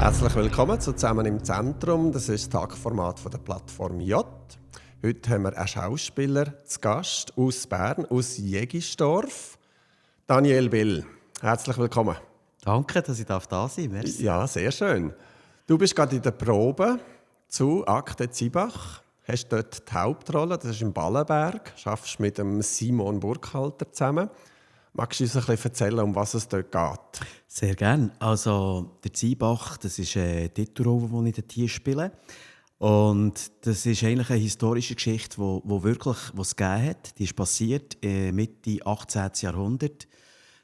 Herzlich willkommen zu «Zusammen im Zentrum». Das ist das Tagformat von der Plattform J. Heute haben wir einen Schauspieler zu Gast aus Bern, aus Jägisdorf. Daniel Bill. Herzlich willkommen. Danke, dass ich da sein darf. Merci. Ja, sehr schön. Du bist gerade in der Probe zu Akte Zybach. Hast dort die Hauptrolle, das ist im Ballenberg. Du arbeitest mit dem Simon Burkhalter zusammen. Magst du uns ein bisschen erzählen, um was es dort geht? Sehr gerne. Also, der Zybach, das ist eine Titelrolle, die ich dort hier spiele. Und das ist eigentlich eine historische Geschichte, die wirklich was gegeben hat. Die ist passiert Mitte 18. Jahrhundert.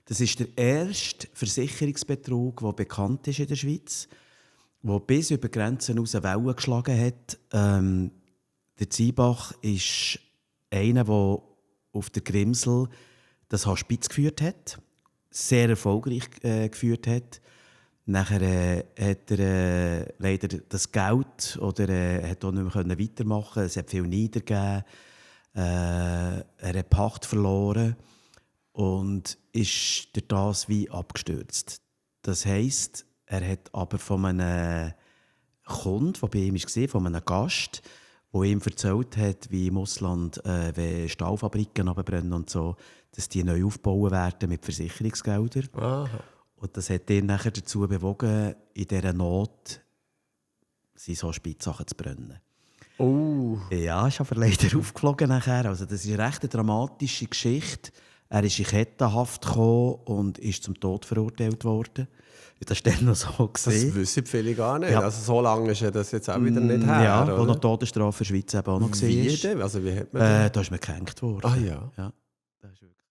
Das ist der erste Versicherungsbetrug, der bekannt ist in der Schweiz, der bis über Grenzen hinaus Wellen geschlagen hat. Der Zybach ist einer, der auf der Grimsel das Hospiz geführt hat, sehr erfolgreich geführt hat. Nachher hat er leider das Geld oder hat auch nicht mehr weitermachen. Es hat viel niedergegeben. Er hat Pacht verloren und ist durch das wie abgestürzt. Das heisst, er hat aber von einem Kunden, der bei ihm war, von einem Gast, der ihm erzählt hat, wie im Ausland wenn Stahlfabriken abbrennen und so, dass die neu aufbauen werden mit Versicherungsgeldern. Aha. Und das hat ihn nachher dazu bewogen, in dieser Not seine Hospizsachen zu brennen. Ja, ist aber leider aufgeflogen nachher. Also das ist eine recht dramatische Geschichte. Er ist in Kettenhaft gekommen und ist zum Tod verurteilt worden. Das war dann noch so. Das wissen viele gar nicht. Ja. Also so lange ist ja das jetzt auch wieder nicht her, Ja, oder? wo noch die Todesstrafe in der Schweiz eben auch noch Wie war. denn? Also wie hat man das? Da ist man gehängt worden. Ah ja. Ja, das ist wirklich